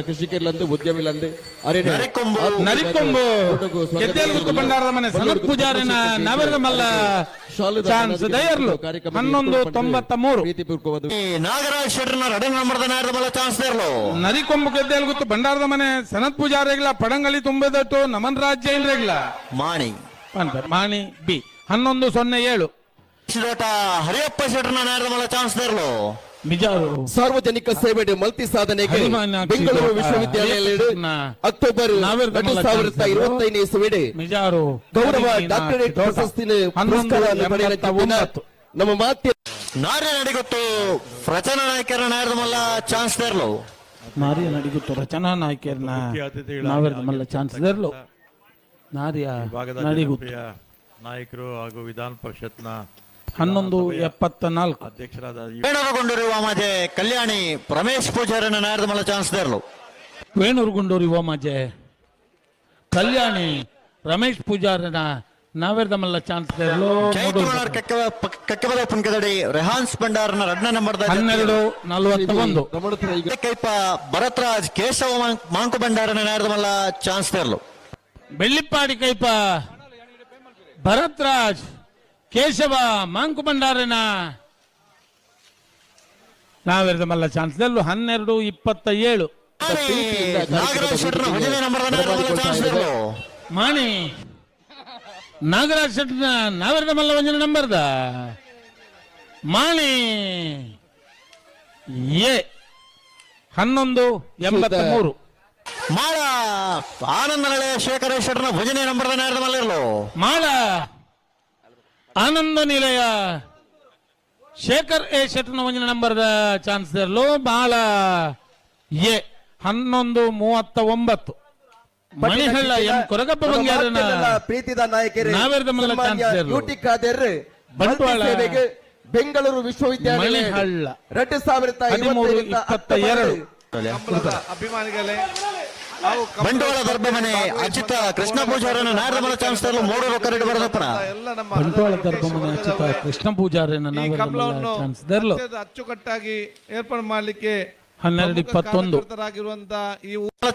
ಕೃಷಿಕರ್ಲಂದು ಉದ್ಯಮಿಲಂದು ಅರೆನ ನರಿಕೊಂಬು. ಆತ್ಮೀಯ ನರಿಕೊಂಬು ಕೂಟಕ್ಕೂ ಸ್ವಾಗತ ಗೆದ್ದೆಲ್ಗುತ್ತು ಭಂಡಾರದ ಮನೆ ಸನತ್ ಪೂಜಾರಿನ ನಾವೆರದ ಮಲ್ಲ ಶಾಲುದ ಚಾನ್ಸ್ ದಯರ್ಲು ಕಾರ್ಯಕ್ರಮಕ್ಕೆ 11:93. ಪ್ರೀತಿಪೂರ್ವಕವಾದ ನಾಗರಾಜ್ ಶೆಟ್ಟರ್ನ ಎರಡನೇ ನಂಬರ್ದ ನಾಯರದ ಮಲ್ಲ ಚಾನ್ಸ್ ದೇರ್ಲು. ನರಿಕೊಂಬು ಗೆದ್ದೆಲ್ಗುತ್ತು ಭಂಡಾರದ ಮನೆ ಸನತ್ ಪೂಜಾರಿಗಳ ಪಡಂಗಲಿ ತುಂಬದಟ್ಟು ನಮನ್ ರಾಜ್ ಜೈನ್ ರೆಗ್ಲ ಮಾಣಿ ಪನ್ಪೆರ್ ಮಾಣಿ ಬಿ 11:07. ದೋಟ ಹರಿಯಪ್ಪ ಶೆಟ್ಟರ್ನ ನಾಯರದ ಮಲ್ಲ ಚಾನ್ಸ್ ದೇರ್ಲು. ಮಿಜಾರು ಸಾರ್ವಜನಿಕ ಸೇವೆ ಮಲ್ತಿ ಸಾಧನೆಗೆ ಹರಿಮಾನ್ಯಾಕ್ಷಿ ಬೆಂಗಳೂರು ದೋಟ, ವಿಶ್ವವಿದ್ಯಾಲಯದಲ್ಲಿ ಅಕ್ಟೋಬರ್ ನಾವೆರ್ದ ಮಲ್ಲ 2025ನೇ ಇಸುವಿಡೆ ಮಿಜಾರು ಗೌರವ ಹರಿಮೀನಾಕ್ಷಿ ಡಾಕ್ಟರೇಟ್ ದೋಟ. ಪ್ರಶಸ್ತಿನ ಹನ್ನೊಂದು ಪುರಸ್ಕಾರವನ್ನು ಪಡೆಯಲಿದ್ದ ಎಂಬತ್ತ ಒಂಬತ್ತು. ನಮ್ಮ ಮಾತ್ಯ ನಾರ್ಯ ನಡಿಗೊತ್ತು ರಚನಾ ನಾಯಕರ ನಾಯರದ ಮಲ್ಲ ಚಾನ್ಸ್ ದೇರ್ಲು. ನಾರಿಯ ನಡಿಗುತ್ತು ರಚನಾ ನಾಯ್ಕರ್ನ ಮುಖ್ಯ ಅತಿಥಿಗಳಾಗಿ ನಾವೆರ್ದ ಮಲ್ಲ ಚಾನ್ಸ್ ದೆರ್ಲು. ನಾರಿಯ ಭಾಗದ ನಡಿಗುತ್ತು ಜನಪ್ರಿಯ ನಾಯಕರು ಹಾಗೂ ವಿಧಾನ ಪರಿಷತ್ನ 11:74. ಅಧ್ಯಕ್ಷರಾದ you. ವೇಣುಗೊಂಡೂರು ಮಾಜೆ ಕಲ್ಯಾಣಿ ರಮೇಶ್ ಪೂಜಾರನ ನಾಯರದ ಮಲ್ಲ ಚಾನ್ಸ್ ದೇರ್ಲು. ವೇಣೂರುಗುಂಡೂರು ಯುವ ಮಾಜೆ ಕಲ್ಯಾಣಿ ರಮೇಶ್ ಪೂಜಾರನ ನಾವೆರ್ದ ಮಲ್ಲ ಚಾನ್ಸ್ ದೆರ್ಲು. ಜೈತುನಾರ್ ಕಕ್ಕಬದ ಪುನ್ಕದಡಿ ರೆಹಾನ್ಸ್ ಭಂಡಾರನ ಎರಡನೇ ನಂಬರ್ದ 12:41. ರಮಣತ್ರ ಕೈಪ ಭರತ್ರಾಜ್ ಕೇಶವ ಮಾಂಕು ಭಂಡಾರನ ನಾಯರದ ಮಲ್ಲ ಚಾನ್ಸ್ ದೇರ್ಲು. ಬೆಳ್ಳಿಪ್ಪಾಡಿ ಕೈಪ ಭರತ್ರಾಜ್ ಕೇಶವ ಮಾಂಕು ಭಂಡಾರನ ನಾವೆರ್ದ ಮಲ್ಲ ಚಾನ್ಸ್ ದೆರ್ಲು. 12:27. ನಾಗರಾಜ್ ಶೆಟ್ಟರ್ನ ಒಂದನೇ ನಂಬರ್ದ ನಾಯರದ ಮಲ್ಲ ಚಾನ್ಸ್ ದೇರ್ಲು. ಮಾಣಿ ನಾಗರಾಜ್ ಶೆಟ್ಟರ್ನ ನಾವೆರ್ದ ಮಲ್ಲ ಒಂಜನ ನಂಬರ್ದ ಮಾಣಿ ಎ 11:83. ಮಾಳ ಆನಂದ ನಳೆ ಶೇಖರ ಶೆಟ್ಟರ್ನ ಭಜನೆ ನಂಬರ್ದ ನಾಯರದ ಮಲ್ಲ ಇರ್ಲು. ಮಾಳ ಆನಂದ ನಿಲಯ ಶೇಖರ್ ಎ ಶೆಟ್ಟರ್ನ ಒಂಜನ ನಂಬರ್ದ ಚಾನ್ಸ್ ದೆರ್ಲು. ಮಾಳ ಎ 11:39. ಮಣಿಹಳ್ಳ ಎಂ ಕೊರಗಪ್ಪ ಬಂಗ್ಯಾರನ ಪ್ರೀತಿದ ನಾಯಕರೇ ನಾವೆರ್ದ ಮಲ್ಲ ಸನ್ಮಾನ್ಯ ಚಾನ್ಸ್ ದೇರ್ಲು. ಯು ಟಿ ಖಾದರ್ ಬಂಟ್ವಾಳ ಮಲ್ತಿ ಸೇವೆಗೆ ಬೆಂಗಳೂರು ವಿಶ್ವವಿದ್ಯಾಲಯ ಮಣಿಹಳ್ಳ 2022 13:22. ಕಂಬಳದ ಅಭಿಮಾನಿಗಳೇ, ನಾವು ಕಂಬಳದ ಬಂಟ್ವಾಳ ದರ್ಬಮನೆ ಅಚಿತ ಕೃಷ್ಣ ಪೂಜಾರನ ನಾಯರದ ಮಲ್ಲ ಚಾನ್ಸ್ ದೇರ್ಲು. ಮೂರು ಕರೆಡ್ ಬರದಪ್ಪನ ಎಲ್ಲ ನಮ್ಮ ಬಂಟ್ವಾಳ ಆದರಣೀಯ ದರ್ಬಮನೆ ಮುಖೇಶ್ ಅಚ್ಯುತ ಅವರೇ, ಕೃಷ್ಣ ಪೂಜಾರನ ಈ ನಾವೆರ್ದ ಮಲ್ಲ ಕಂಬಳವನ್ನು ಚಾನ್ಸ್ ದೆರ್ಲು. ಅತ್ಯಂತ ಅಚ್ಚುಕಟ್ಟಾಗಿ ಏರ್ಪಾಡು ಮಾಡಲಿಕ್ಕೆ 12:21. ಆಗಿರುವಂತಹ ಈ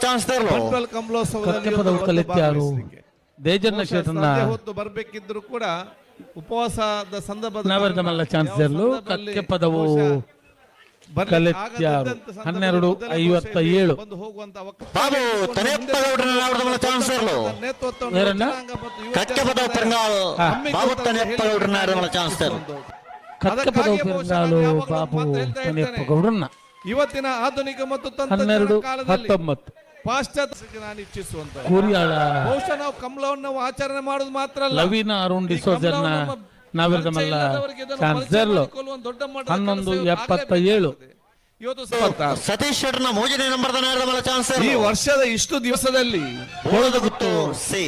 ಚಾನ್ಸ್ ದೇರ್ಲು. ಬಂಟ್ವಾಳ ಕಂಬಳೋತ್ಸವದಲ್ಲಿ ಕಕ್ಕೆಪದವು ಒಂದು ಕಲಿತ್ಯಾರು ಭಾಗವಹಿಸ್ಲಿಕ್ಕೆ. ದೇಜನ್ನ ಬಹುಶಃ ಶೆಟ್ಟರ್ನ ಸಂಜೆ ಹೊತ್ತು ಬರಬೇಕಿದ್ರು ಕೂಡ ಉಪವಾಸದ ಸಂದರ್ಭದ ನಾವೆರ್ದ ಮಲ್ಲ ಚಾನ್ಸ್ ಯಾವ ದೇರ್ಲು. ಸಂದರ್ಭದಲ್ಲಿ ಕಕ್ಕೆಪದವು ಬಹುಶಃ ಬರ್ಲಿಕ್ಕೆ ಕಲೆತ್ಯಾರು. ಆಗದಿದ್ದಂತ ಸಂದರ್ಭದಲ್ಲಿ 12:57. ಮೊದಲೇ ಬಂದು ಹೋಗುವಂತ ಅವಕಾಶ ಬಾಬು ತನೆಯಪ್ಪ ಗೌಡ್ರನ ನಾಯರದ ಮಲ್ಲ ಚಾನ್ಸ್ ದೇರ್ಲು. ನೇತೃತ್ವವನ್ನು ಬೇರನ್ನ? ಜನಾಂಗ ಮತ್ತು ಯುವ ಕಕ್ಕೆಪದವು ಜನತೆ ಪೆರಂಗಾಲ್ ಹಮ್ಮಿಕೊಳ್ಳುವಂತ ಬಾಬು ತನೆಯಪ್ಪ ಗೌಡ್ರನ ನಾಯರದ ಮಲ್ಲ ಚಾನ್ಸ್ ದೇರ್ಲು. ಕಕ್ಕಪದವು ಅದಕ್ಕಾಗಿಯೇ ಬಹುಶಃ ಪೆರಂಗಾಲು ನಾನು ಯಾವಾಗಲೂ ಬಾಬು ಮಾತು ಹೇಳ್ತಾ ತನೆಯಪ್ಪ ಇರ್ತೇನೆ. ಗೌಡ್ರನ್ನ ಇವತ್ತಿನ ಆಧುನಿಕ ಮತ್ತು ತಂತ್ರಜ್ಞಾನ ಹನ್ನೆರಡು ಕಾಲದಲ್ಲಿ ಹತ್ತೊಂಬತ್ತು. ಪಾಶ್ಚಾತ್ಯ ನಾನು ಇಚ್ಛಿಸುವಂತ ಕೂರಿಯಾಳ ಬಹುಶಃ ನಾವು ಕಂಬಳವನ್ನು ನಾವು ಆಚರಣೆ ಮಾಡೋದು ಮಾತ್ರ ಅಲ್ಲ, ಲವೀನ ಅರುಣ್ ಈ ಡಿಸೋಜರ್ನ ಕಂಬಳವನ್ನು ನಮ್ಮ ನಾವೆರ್ದ ಪರಿಚಯ ಮಲ್ಲ ಇಲ್ಲದವರಿಗೆ ಇದನ್ನು ಚಾನ್ಸ್ ಪರಿಚಯ ದೇರ್ಲು. ಮಾಡಿಕೊಳ್ಳುವ ಒಂದು ದೊಡ್ಡ ಮಟ್ಟದ ಹನ್ನೊಂದು ಕೆಲಸ ಎಪ್ಪತ್ತ ಆಗಲೇಬೇಕಾಗ್ತದೆ. ಏಳು. ಇವತ್ತು ಸಹ ಸತೀಶ್ ಶೆಟ್ಟರ್ನ ಮೂರನೇ ನಂಬರ್ದ ನಾಯರದ ಮಲ್ಲ ಚಾನ್ಸ್ ಈ ದೇರ್ಲು. ವರ್ಷದ ಇಷ್ಟು ದಿವಸದಲ್ಲಿ ಬೋಳದ ಗುತ್ತು ಸಿ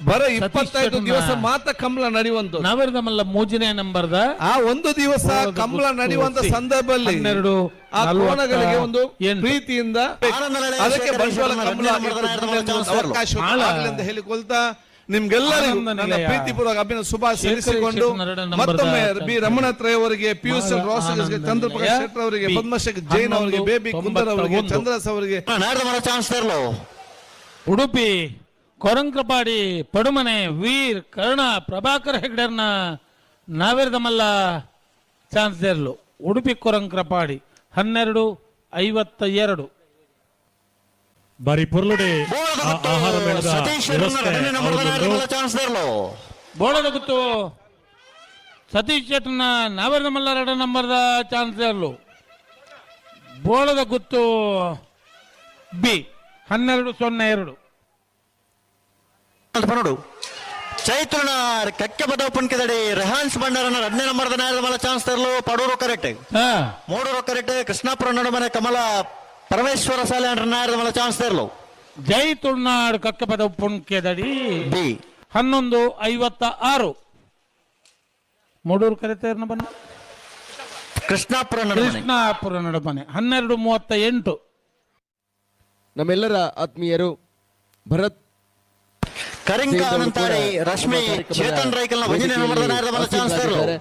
ಬರ ಸತೀಶ್ 25 ಶೆಟ್ಟರ್ನ ದಿವಸ ಮಾತ್ರ ಕಂಬಳ ನಡೆಯುವಂತದ್ದು. ನಾವೆರ್ದ ಮಲ್ಲ ಮೂಜನೇ ನಂಬರ್ದ ಆ ಒಂದು ದಿವಸ ಬೋಳದ ಕಂಬಳ ಗುತ್ತು ನಡೆಯುವಂತ ಸಿ. ಸಂದರ್ಭದಲ್ಲಿ ಹನ್ನೆರಡು ಆ ಕೋಣಗಳಿಗೆ ಒಂದು ಎಂಟು. ಪ್ರೀತಿಯಿಂದ ಆನಂದ ಲಳೆ ಅದಕ್ಕೆ ಶೇಖರ ಬಂಟ್ವಾಳ ಶೆಟ್ಟರ್ನ ಕಂಬಳ ಎರಡನೇ ನಂಬರ್ದ ನಾಯರದ ಮಲ್ಲ ಚಾನ್ಸ್ ದೇರ್ಲು. ಅವಕಾಶ ಮಾಳ. ಆಗಲಿ ಅಂತ ಹೇಳಿಕೊಳ್ತಾ ನಿಮ್ಗೆಲ್ಲರಿಗೂ ಆನಂದ ನನ್ನ ನಿಲಯ. ಪ್ರೀತಿಪೂರ್ವಕ ಅಭಿನಂದನೆ ಶುಭಾಶಯ ಶೇಖರ್ ಸಲ್ಲಿಸಿಕೊಂಡು ಶೆಟ್ಟರ್ನ ಎರಡನೇ ನಂಬರ್ದ ಮತ್ತೊಮ್ಮೆ ಬಿ ಚಾನ್ಸ್ ರಮಣತ್ರಯ ಅವರಿಗೆ, ಪಿಯೂಷ್ ಮಾಳ ರೋಸಗೆ, ಆನಂದ ಚಂದ್ರಪ್ರಕಾಶ್ ನಿಲಯ. ಶೆಟ್ಟರ್ ಅವರಿಗೆ, ಬಿ. ಪದ್ಮಶೇಖರ್ ಜೈನ್ ಅವರಿಗೆ, ಹನ್ನೊಂದು ಬೇಬಿ ಕುಂದರ್ ಅವರಿಗೆ, ತೊಂಬತ್ತ ಒಂದು. ಚಂದ್ರಸ್ ಅವರಿಗೆ ನಾಯರದ ಮಲ್ಲ ಚಾನ್ಸ್ ದೇರ್ಲು. ಉಡುಪಿ ಕೊರಂಕ್ರಪಾಡಿ ಪಡುಮನೆ ವೀರ್ ಕರ್ಣ ಪ್ರಭಾಕರ್ ಹೆಗ್ಡೆರ್ನ ನಾವೆರ್ದ ಮಲ್ಲ ಚಾನ್ಸ್ ದೇರ್ಲು. ಉಡುಪಿ ಕೊರಂಕ್ರಪಾಡಿ 12:52. ಬಾರಿ ಪೊರ್ಲುಡೆ ಬೋಳದ ಆ ಗುತ್ತು ಆಹಾರ ಮೇಳದ ಸತೀಶ್ ಶೆಟ್ಟರ್ನ ವ್ಯವಸ್ಥೆ ಎರಡನೇ ನಂಬರ್ದ ನಾಯರದ ಆವೊಂದುಂಡು. ಮಲ್ಲ ಚಾನ್ಸ್ ದೇರ್ಲು. ಬೋಳದ ಗುತ್ತು ಸತೀಶ್ ಶೆಟ್ಟರ್ನ ನಾವೆರ್ದ ಮಲ್ಲ ಎರಡು ನಂಬರ್ದ ಚಾನ್ಸ್ ದೇರ್ಲು. ಬೋಳದ ಗುತ್ತು ಬಿ 12:02. ಪನೋಡು ಚೈತ್ರನ ಕಕ್ಕೆಪದವು ಪುನ್ಕೆದಡಿ ರೆಹಾನ್ಸ್ ಭಂಡಾರನ ಎರಡನೇ ನಂಬರ್ದ ನಾಯರದ ಮಲ್ಲ ಚಾನ್ಸ್ ದೇರ್ಲು. ಪಡೂರು ಕರೆಕ್ಟ್ ಹಾ ಮೂಡೂರು ಕರೆಕ್ಟ್ ಕೃಷ್ಣಾಪುರ ನಡುಮನೆ ಕಮಲ ಪರಮೇಶ್ವರ ಸಾಲೆ ನಾಯರದ ಮಲ್ಲ ಚಾನ್ಸ್ ದೇರ್ಲು. ಜೈ ತುಳುನಾಡು ಕಕ್ಕಪದ ಪುಣ್ಕೆದಡಿ ಬಿ 11:56. ಮೂಡೂರು ಕರೆತೇರ್ನ ಬನ್ನ ಕೃಷ್ಣಾಪುರ ನಡುಮನೆ ಕೃಷ್ಣಾಪುರ ನಡುಮನೆ 12:38. ನಮ್ಮೆಲ್ಲರ ಆತ್ಮೀಯರು ಭರತ್ ಕರಿಂಕ ಜೈನ್ ಅವರು ಕೂಡ ಅನಂತಾರಿ ರಶ್ಮಿ ನಮ್ಮ ಕಾರ್ಯಕ್ರಮದ ಚೇತನ್ ರೈಕಲ್ನ ಒಂದನೇ ನಂಬರ್ದ ನಾಯರದ ಮಲ್ಲ ಚಾನ್ಸ್ ದೇರ್ಲು. ಆಸೀನರಾಗಿದ್ದಾರೆ.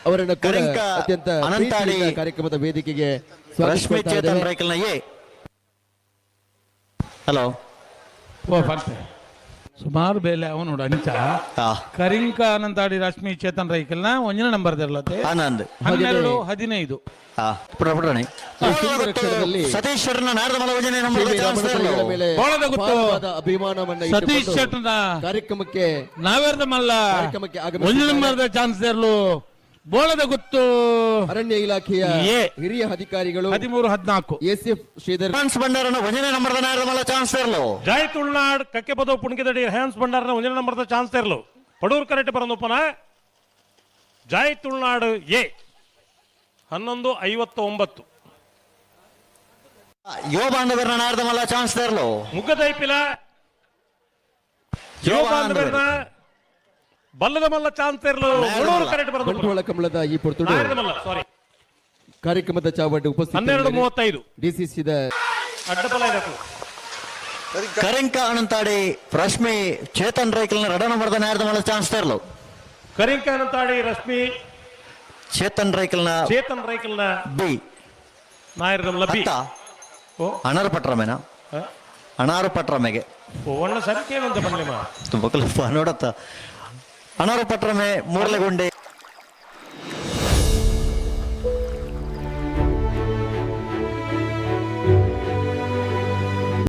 ಅವರನ್ನು ಕೂಡ ಕರಿಂಕ ಅತ್ಯಂತ ಅನಂತಾಡಿ ಪ್ರೀತಿಯಿಂದ ಕಾರ್ಯಕ್ರಮದ ವೇದಿಕೆಗೆ ರಶ್ಮಿ ಸ್ವಾಗತಿಸ್ಕೊಳ್ತಾ ಚೇತನ್ ಇದ್ದೇವೆ. ರೈಕಲ್ನ ಎ ಹಲೋ. ಓ ಪಂತೆ ಸುಮಾರು ಬೇಲೆ ಅವನು ಅಂಚ. ಹಾ. ಕರಿಂಕ ಅನಂತಾಡಿ ರಶ್ಮಿ ಚೇತನ್ ರೈಕಲ್ನ ಒಂಜನೇ ನಂಬರ್ ಇರ್ಲತ್ತೆ. ಆನಂದ್. 12 15. ಹಾ, ಪುಡ ಪುಡಣಿ. ಈ ಸುಂದರ ಕ್ಷಣದಲ್ಲಿ ಸತೀಶ್ ಶೆಟ್ಟರ್ನ ನಾರದ ಮಲ ಒಂಜನೇ ನಂಬರ್ ಶ್ರೀ ಚಾನ್ಸ್ ರಮಣ ತೇರ್ಲು. ಪೈಗಳ ಮೇಲೆ ಬೋಳದ ಗುತ್ತು. ಅಪಾರವಾದ ಅಭಿಮಾನವನ್ನ ಸತೀಶ್ ಇಟ್ಟುಕೊಂಡು ಶೆಟ್ಟರ್ನ ಕಾರ್ಯಕ್ರಮಕ್ಕೆ ನಾವೇರ್ದ ಮಲ್ಲ ಕಾರ್ಯಕ್ರಮಕ್ಕೆ ಆಗಮಿಸಿದ್ದಾರೆ. ಒಂಜನೇ ನಂಬರ್ದ ಚಾನ್ಸ್ ಇರ್ಲು ಬೋಳದ ಗುತ್ತು. ಅರಣ್ಯ ಇಲಾಖೆಯ ಎ. ಹಿರಿಯ ಅಧಿಕಾರಿಗಳು 13 14. ಎಸ್ಎಫ್ ಶ್ರೀಧರ್. ರೆಹಾನ್ಸ್ ಭಂಡಾರನ ಒಂಜನೇ ನಂಬರ್ದ ನಾರದ ಮಲ ಚಾನ್ಸ್ ತೇರ್ಲು. ಜೈ ತುಳುನಾಡ್ ಕಕ್ಕೆಪದವು ಪುಣ್ಕೆದಡಿ ಹ್ಯಾನ್ಸ್ ಭಂಡಾರನ ಒಂಜನೇ ನಂಬರ್ದ ಚಾನ್ಸ್ ಇರಲು ಪಡೂರು ಕರೆಕ್ಟ್ ಬರಂದುಪ್ಪನ. ಜೈ ತುಳುನಾಡು ಎ, 11:59. ಯುವ ಬಾಂಧವರನ್ನ ನಾರದ ಮಲ ಚಾನ್ಸ್ ತೇರ್ಲು. ಮುಗ್ಗದೈಪಿಲ ಯುವ ಬಾಂಧವರನ್ನ ಬಲ್ಲದ ಮಲ್ಲ ಚಾನ್ಸ್ ಇರಲು ಮುಳೂರು ಕರೆಕ್ಟ್ ಬರಂದು. ಬಂಟ್ವಾಳ ಕಮಲದ ಈ ಪೊರ್ತುಡು ನಾಯರದ ಮಲ್ಲ, ಸಾರಿ. ಕಾರ್ಯಕ್ರಮದ ಚಾವಡಿ ಉಪಸ್ಥಿತ 12:35. ಡಿಸಿಸಿದ ಅಡ್ಡಬಲ ಇದಕ್ಕೂ. ಕರಿಂಕ ಅನಂತಾಡಿ ರಶ್ಮಿ ಚೇತನ್ ರೈಕಲ್ನ ರಡ ನಂಬರ್ದ ನಾರದ ಮಲ ಚಾನ್ಸ್ ತೇರ್ಲು. ಕರಿಂಕ ಅನಂತಾಡಿ ರಶ್ಮಿ ಚೇತನ್ ರೈಕಲ್ನ ಚೇತನ್ ರೈಕಲ್ನ ಬಿ ನಾಯರದ ಮಲ್ಲ ಬಿ. ಅತ್ತ. ಓ. ಅಣಾರು ಪಟ್ರಮೇನ? ಹ? ಅಣಾರು ಪಟ್ರಮೆಗೆ. ಓ, ಒಳ್ಳೆ ಸಂಖ್ಯೆ ಏನಂತ ಬಂದ್ಲಿಮ್ಮ. ತುಂಬ ನೋಡತ್ತ ಅಣಾರು ಪಟ್ರಮೆ ಮೂರ್ಲೆಗುಂಡೆ.